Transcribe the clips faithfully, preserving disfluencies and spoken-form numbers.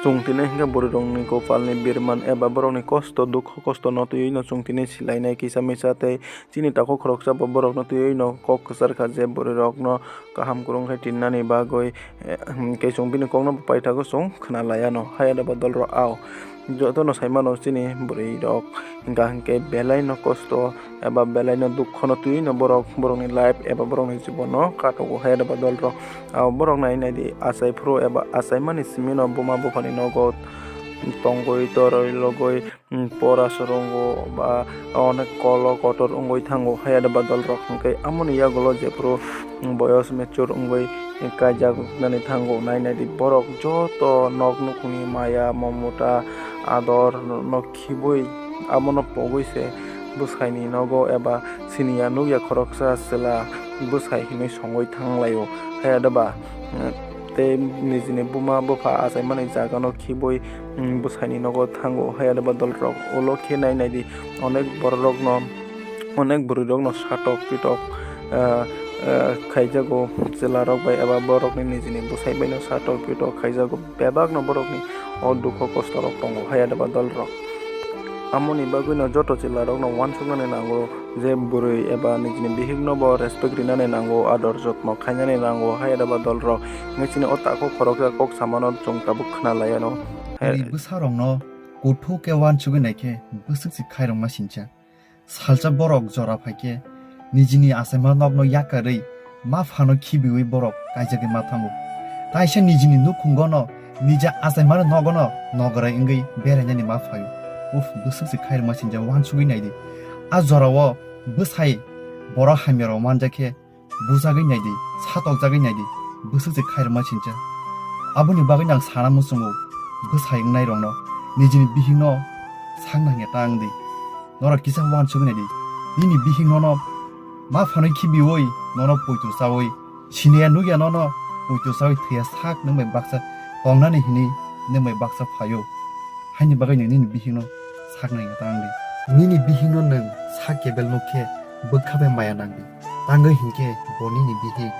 Chwng tini hinkhe bwrwirokni kopalni birman eba borokni kosto, dukho kostono twiwi no chwng tini silainai kisa misa tei chini takhuk khoroksa bo borokno twiwi no kok kwchar kha je bwrwirokno kaham kwrwng khe tinnani bagwi, eh, hinkhe chwng bini kokno bo paithago chwng khna laiano. Hai adaba dolrok ao jotono saimano chini bwrwirok hinkha hinkhe belai no kosto eba belai no dukho no twiwi no borok borokni life eba borokni jibon no katogo. Hai adaba dolrok ao borok nai nai di achai phuru eba achaimani simi no buma buphani nogo tongwi torwi logwi, mm, pora swrwngo ba onek kolo kotor wngwi thango. Hai adaba dolrok hinkhe amoni yagulo jephuru, mm, boyos mature wngwi kaijak nani thango. Nai nai di borok joto nok nukhungni maya, momota, ador no khibwi abono pogwi se bwsai ni nogo eba siniya nukya khoroksa chwla bwsai hinwi songwi thanglaio. Hai adaba, mm, tei nijini buma bupha achaimani jagano khibwi, mm, bwsaini nogo thango. Hai adaba dolrok ulo khe nai nai di, onek bororokno, onek bwrwirokno satok pitok, ah, ah, khaijago chwlarok bai eba borokni nijini bwsai baino satok pitok khaijago. Bebakno borokni o dukho kostorok tongo. Hai adaba dolrok. Amoni bagwino joto chwlarokno uansuknani nango je bwrwi eba nijini bihikno bo respect rinani nango, ador jotno khainani nango. Hai adaba dolrok, nai chini o takhuk khoroksa kok samano chwng tabuk khna laiano. Hai Bini bwsarokno kuthuk khe uansugwi naikhe bwswk se khairokma sincha. Salsa borok jora phaikhe nijini achaima nokno yakarwi ma phano khibiwi borok kaijagwi ma thango. Kaisa nijini nukhungono nija achaimani nogono nograi wngwi berainani ma phaio. Uff, bwswk se khairokma sincha uansugwi naidi. A jorao bwsai borok hamyarok manjakhe bujagwi naidi, satokjagwi naidi, bwswk se khairokma sincha. Aboni bagwino ang sana muchungo bwsai wngnairokno nijini bihikno sakna hwnwi ta wngdi. Norok kisa uansugwi naidi. Nini bihik nono ma phanwi khibiwi nono poito chawi siniya nukya nono poito chawi thwiya sak nwng bai baksa tongnani hwnwi nwng bai baksa phaio. Haini bagwi nwng nini bihikno sakna hwnwi ta wngdi. Nini bihikno nwng sak kebel nuk khe bwkha bai maya nangdi. Tangwi hinkhe bo nini bihik.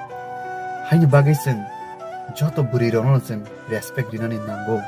Haini bagwi chwng joto bwrwirokno chwng respect rinani nango.